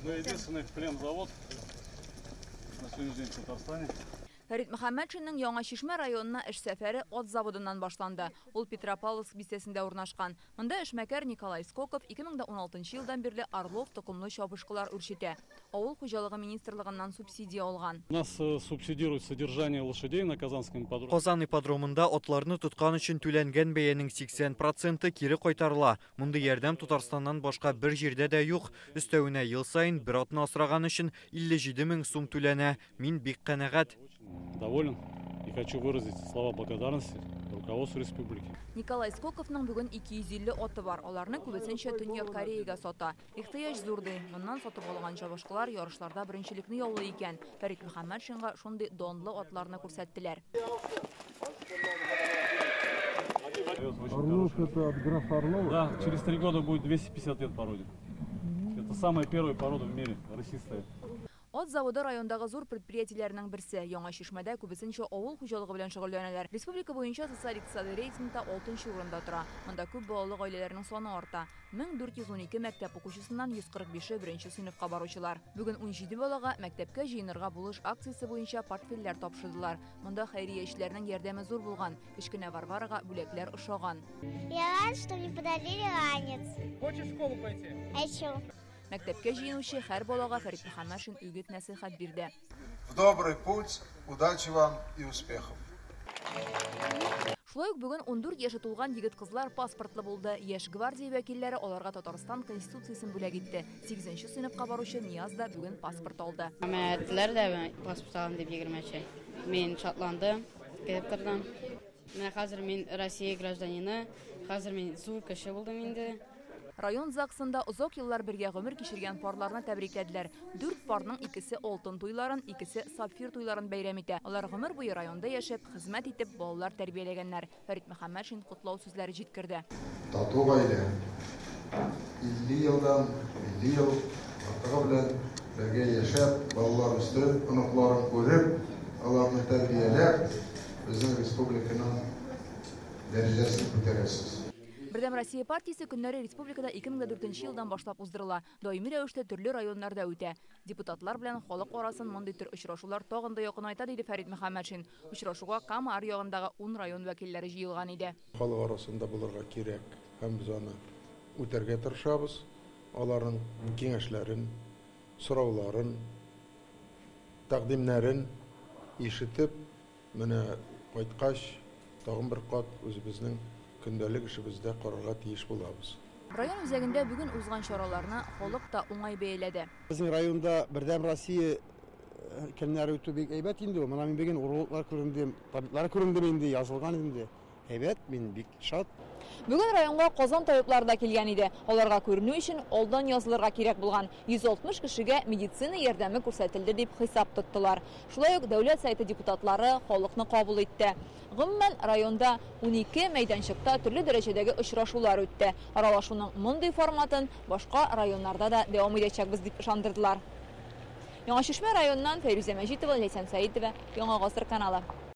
Мы единственный племзавод на сегодняшний день в Татарстане. Фәрит Мөхәммәтшинның Яңа Чишмә районына эш сәфәре ат заводыннан башланды. Ул Петропавловск бистәсендә урнашкан. Монда эшмәкәр Николай Скоков 2016 елдан бирле Орлов токымлы чабышкылар үрчетә. Авыл хуҗалыгы министрлыгыннан субсидия алган. У нас субсидируют содержание лошадей на Казанском ипподроме. Казан ипподромында атларны тоткан өчен түләнгән бәянең 80% кире кайтарыла. Мондый ярдәм Татарстаннан башка бер җирдә дә юк. Өстәвенә ел саен бер атны асраган өчен 57 мең сум түләнә. Мин бик канәгать. Доволен и хочу выразить слова благодарности руководству республики. Николай Скоковның бүген 250 аты бар. Аларны күбесенчә Төньяк Кореяга сата. Ихтыяҗ зур ди. Моннан сатып алган чабышкылар ярышларда беренчелекне яулый икән. Фәрит Мөхәммәтшинга шундый данлы атларны күрсәттеләр. Орлов это от графа Орлова? Да, через 3 года будет 250 лет породе. Это самая первая порода в мире, рысистая. Ат заводы райондагы зур предприятиеләрнең берсе. Яңа Чишмәдә күбесенчә авыл хуҗалыгы белән шөгыльләнәләр. Республика буенча социаль икътисади рейтингта 6нчы урында тора. Монда күп балалы гаиләләрнең саны арта. 1412 мәктәп укучысыннан 145-е беренче сыйныфка баручылар. Бүген 17 балага мәктәпкә җыенырга булыш акциясе буенча портфельләр тапшырдылар. Монда хәйриячеләрнең ярдәме зур булган. Кечкенә Варварага бүләкләр ошаган. Я рад, что мне подарили ранец. Хочешь в школу пойти? Хочу. Мәктәпкә җыенучы һәр балага Фәрит Мөхәммәтшин үгет нәсыйхәт бирде. В добрый путь, удачи вам и успехов. Шулай ук бүген 14 яше тулган егет-кызлар паспортлы булды. Яшь гвардия вәкилләре аларга Татарстан Конституциясен бүләк итте. 8нче сыйныфка баручы Нияз да бүген паспорт алды. Менә әйттеләр дә, паспорт алам дип 20-нче. Мин шатландым, килеп тордым. Менә хәзер мин Россия гражданины, хәзер мин зур кеше булдым инде. Район ЗАГСында озак еллар бергә гомер кичергән парларны тәбрикләделәр. 4 парның икесе алтын туйларын, икесе сапфир туйларын бәйрәм итә. Алар гомер буе районда яшәп, хезмәт итеп, балалар тәрбияләгәннәр. Фәрит Мөхәммәтшин котлау сүзләре җиткерде. Тату гаилә 50 елдан 50 ел артыгы белән бергә яшәп, балалар үстереп, оныкларын күреп, аларны тәрбияләп, безнең республиканың дәрәҗәсен күтәрәсез. Бердәм Россия партиясе көннәре республикада 2004 елдан башлап уздырыла. Даими рәвештә төрле районнарда үтә. Депутатлар белән халык арасын мондый төр очрашулар тагын да якынайта, диде Фәрит Мөхәммәтшин. Очрашуга Кама аръягындагы 10 район вәкилләре җыелган иде. Халык арасында булырга кирәк һәм без аны үтәргә тырышабыз. Аларның киңәшләрен, сорауларын, тәкъдимнәрен ишетеп, менә кайткач тагын бер кат үзебезнең көндәлек эшебездә карарга тиеш булабыз. Район үзәгендә бүген узган чараларны халык та уңай бәяләде. Безнең районда Бердәм Россия көннәре үтү бик әйбәт инде ул. Менә мин бүген урологлар күрендем, табиблар күрендем инде, язылган инде. Әйбәт, мин бик шат. Бүген районга Казан табиблары да килгән иде. Аларга күренү өчен алдан язылырга кирәк булган. 160 кешегә медицина ярдәме күрсәтелде дип хисап тоттылар. Шулай ук Дәүләт Советы депутатлары халыкны кабул итте. Гомумән, районда 12 мәйданчыкта төрле дәрәҗәдәге очрашулар үтте. Аралашуның мондый форматын башка районнарда да дәвам итәчәкбез дип ышандырдылар. Яңа Чишмә районыннан Фәйрүзә Мәҗитова, Ләйсән Сәитова, Яңа Гасыр каналы.